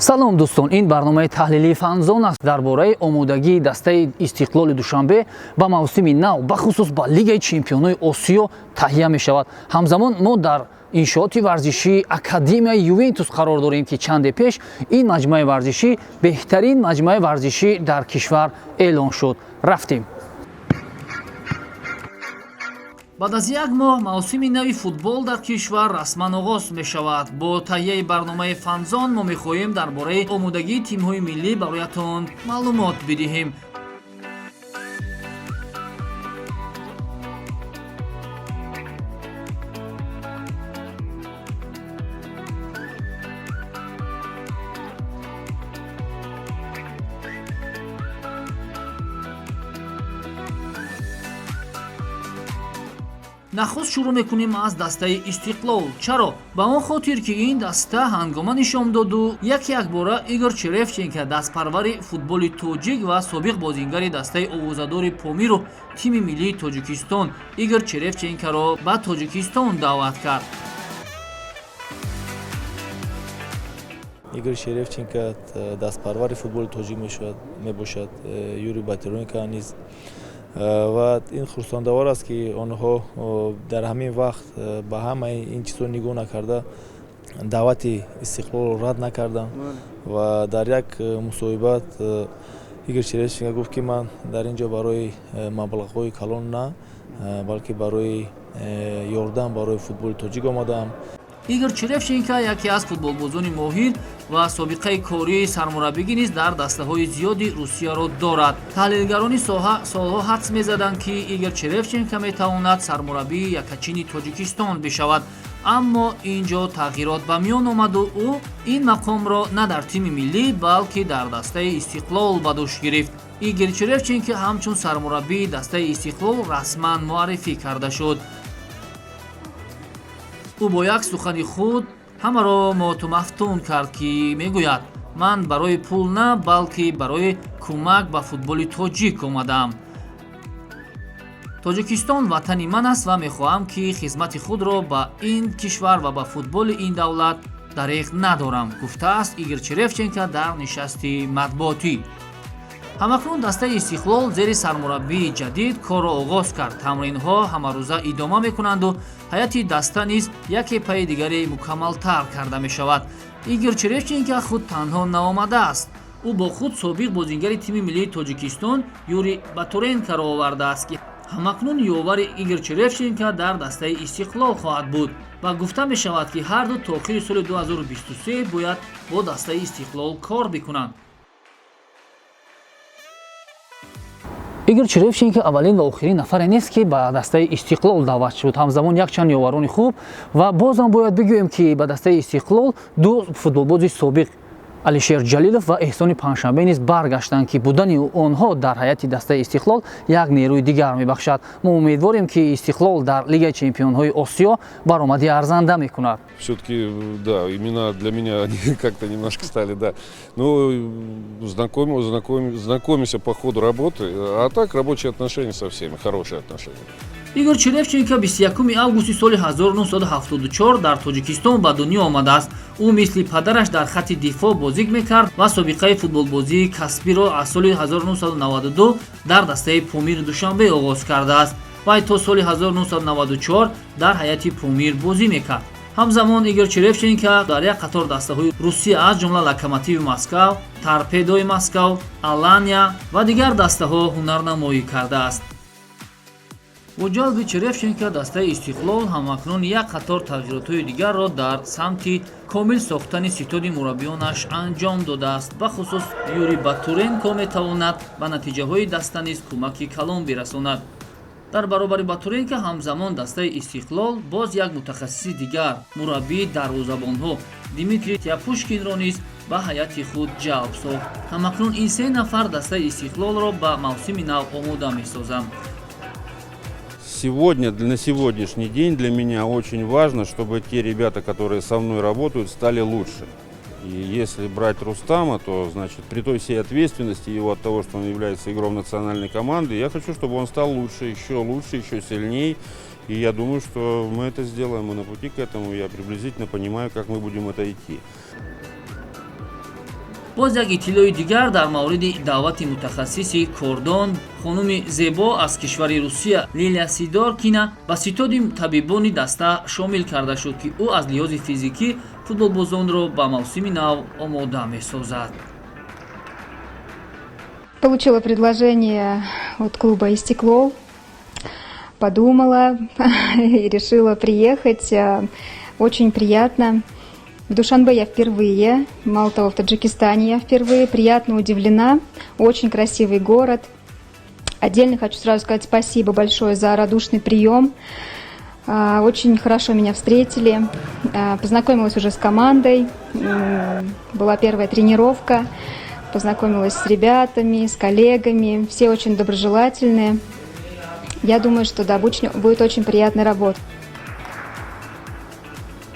Салом, дӯстон, ин барномаи таҳлилии Фанзон аст. Дар бораи омодагии дастаи Истиқлоли Душанбе ба мавсими нав, бахусус ба Лигаи чемпионои Осиё таҳия мешавад. Ҳамзамон мо дар иншооти варзишии Академияи Ювентус қарор дорем, ки чанде пеш ин маҷмӯаи варзишӣ беҳтарин маҷмӯаи варзишӣ дар кишвар эълон шуд. Рафтем. Баъд аз як моҳ мавсими нави футбол дар кишвар расман оғоз мешавад. Бо таҳияи барномаи Фанзон мо мехоҳем дар бораи омодагии тимҳои миллӣ бароятон маълумот бидиҳем. Нахуст шурӯъ мекунем аз дастаи Истиқлол. Чаро? Ба он хотир, ки ин даста ҳангома нишон доду яке якбора Игор Черевченко, дастпарвари футболи тоҷик ва собиқ бозингари дастаи овозадори Помиру тими миллии Тоҷикистон, Игор Черевченкоро ба Тоҷикистон даъват кард. Игор Черевченко дастпарвари футболи тоҷик мебошад, Юрий Батуренко низ, ва ин хурсандовар аст, ки онҳо дар ҳамин вақт ба ҳамаи ин чизҳо нигоҳ накарда, даъвати Истиқлолро рад накарданд. Ва дар як мусоҳиба Игор Черевченко гуфт, ки ман дар ин ҷо барои маблағҳои калон на, балки барои ёрдам барои футболи тоҷик омадаам. Игор Черевченко яке аз футболбозони моҳир ва собиқаи кории сармураббигӣ низ дар дастаҳои зиёди Русияро дорад. Таҳлилгарони соҳа солҳо ҳадс мезаданд, ки Игор Черевченко метавонад сармураббии якачини Тоҷикистон бишавад, аммо ин ҷо тағйирот ба миён омаду ӯ ин мақомро на дар тими миллӣ, балки дар дастаи Истиқлол ба дӯш гирифт. Игор Черевченко ҳамчун сармураббии дастаи Истиқлол расман муаррифӣ карда шуд. Ӯ бо як сухани худ ҳамаро мотумафтун кард, ки мегӯяд: «Ман барои пул на, балки барои кӯмак ба футболи тоҷик омадаам. Тоҷикистон ватани ман аст ва мехоҳам, ки хизмати худро ба ин кишвар ва ба футболи ин давлат дареғ надорам», гуфтааст Игор Черевченко дар нишасти матбуотӣ. Ҳамакнун дастаи Истиқлол зери сармураббии ҷадид корро оғоз кард. Тамринҳо ҳамарӯза идома мекунанду ҳайати даста низ яке пайи дигаре мукаммалтар карда мешавад. Игор Черевченко худ танҳо наомадааст. Ӯ бо худ собиқ бозингари тими миллии Тоҷикистон Юрий Батуренкоро овардааст, ки ҳамакнун ёвари Игор Черевченко дар дастаи Истиқлол хоҳад буд ва гуфта мешавад, ки ҳарду то охири соли 2023 бояд бо дастаи Истиқлол кор бикунанд. Игор Черевченко аввалин ва охирин нафаре нест, ки ба дастаи Истиқлол даъват шуд. Ҳамзамон якчанд ёварони хуб ва бозам бояд бигӯем, ки ба дастаи Истиқлол ду футболбози собиқ, Алишер Ҷалилов ва Эҳсони Панҷшанбе низ баргаштанд, ки будани онҳо дар ҳайати дастаи Истиқлол як нерӯи дигар мебахшад. Мо умедворем, ки Истиқлол дар Лигаи чемпионҳои Осиё баромади арзанда мекунад. Все-таки, да, имена для меня они как-то немножко стали, да. Ну, знакомимся по ходу работы, а так рабочие отношения со всеми, хорошие отношения. Игор Черевченко 21 августи соли 1974 дар Тоҷикистон ба дунё омадааст. Ӯ мисли падараш дар хатти дифоъ бозӣ мекард ва собиқаи футболбозии касбиро аз соли 1992 дар дастаи Помири Душанбе оғоз кардааст. Вай то соли 1994 дар ҳайати Помир бозӣ мекард. Ҳамзамон Игор Черевченко дар як қатор дастаҳои Русия, аз ҷумла Локомотиви Москав, Торпедои Москав, Алания ва дигар дастаҳо ҳунарнамоӣ кардааст. Бо ҷалби Черевченко дастаи Истиқлол ҳамакнун як қатор тағйиротҳои дигарро дар самти комил сохтани ситоди мураббиёнаш анҷом додааст. Бахусус Юрий Батуренко метавонад ба натиҷаҳои даста низ кӯмаки калон бирасонад. Дар баробари Батуренко ҳамзамон дастаи Истиқлол боз як мутахассиси дигар, мураббии дарвозабонҳо Дмитрий Тяпушкинро низ ба ҳайати худ ҷалб сохт. Ҳамакнун ин се нафар дастаи Истиқлолро ба мавсими нав омода месозанд. Сегодня, на сегодняшний день для меня очень важно, чтобы те ребята, которые со мной работают, стали лучше. И если брать Рустама, то, значит, при той всей ответственности его от того, что он является игроком национальной команды, я хочу, чтобы он стал лучше, еще сильней. И я думаю, что мы это сделаем, мы на пути к этому, я приблизительно понимаю, как мы будем это идти. Боз як иттилои дигар дар мавриди даъвати мутахассиси кордон, хонуми зебо аз кишвари Русия Лилия Сидоркина ба ситоди табибони даста шомил карда шуд, ки ӯ аз лиҳози физикӣ футболбозонро ба мавсими нав омода месозад. Получила предложение от клуба «Истиклол», подумала и решила приехать. Очень приятно. В Душанбе я впервые, мало того, в Таджикистане я впервые. Приятно удивлена. Очень красивый город. Отдельно хочу сразу сказать спасибо большое за радушный прием. Очень хорошо меня встретили. Познакомилась уже с командой. Была первая тренировка. Познакомилась с ребятами, с коллегами. Все очень доброжелательные. Я думаю, что да, будет очень приятная работа.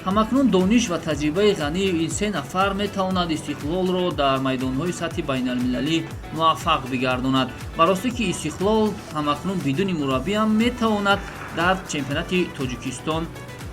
Ҳамакнун дониш ва таҷрибаи ғании ин се нафар метавонад Истиқлолро дар майдонҳои сатҳи байналмилалӣ муваффақ бигардонад. Ба ростӣ ки Истиқлол ҳамакнун бидуни мураббиам метавонад дар чемпионати Тоҷикистон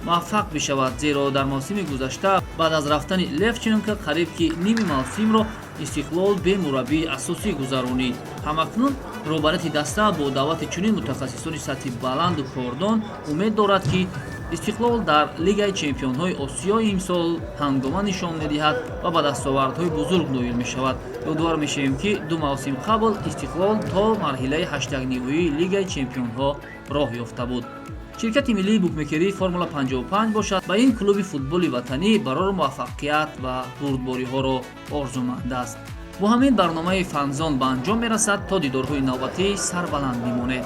муваффақ бишавад, зеро дар мавсими гузашта баъд аз рафтани Левченко қариб ки ними мавсимро Истиқлол бе мураббии асосӣ гузаронид. Ҳамакнун роҳбарияти даста бо даъвати чунин мутахассисони сатҳи баланду кордон умед дорад, ки Истиқлол дар Лигаи чемпионҳои Осиё имсол ҳангома нишон медиҳад ва ба дастовардҳои бузург ноил мешавад. Ёдовар мешавем, ки 2 мавсим қабл Истиқлол то марҳилаи ҳаштякниҳоии Лигаи чемпионҳо роҳ ёфта буд. Ширкати миллии букмекерии Формула 55 бошад, ба ин клуби футболи ватанӣ барори муваффақият ва бурдбориҳоро орзуманд аст. Бо ҳамин барномаи Фанзон ба анҷом мерасад. То дидорҳои навбатӣ сарбаланд бимонед.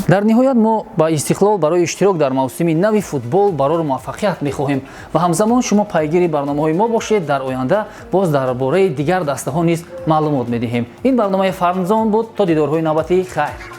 Дар ниҳоят мо ба Истиқлол барои иштирок дар мавсими нави футбол барори муваффақият мехоҳем ва ҳамзамон шумо пайгири барномаҳои мо бошед. Дар оянда боз дар бораи дигар дастаҳо низ маълумот медиҳем. Ин барномаи Фарзон буд. То дидорҳои навбатӣ, хайр.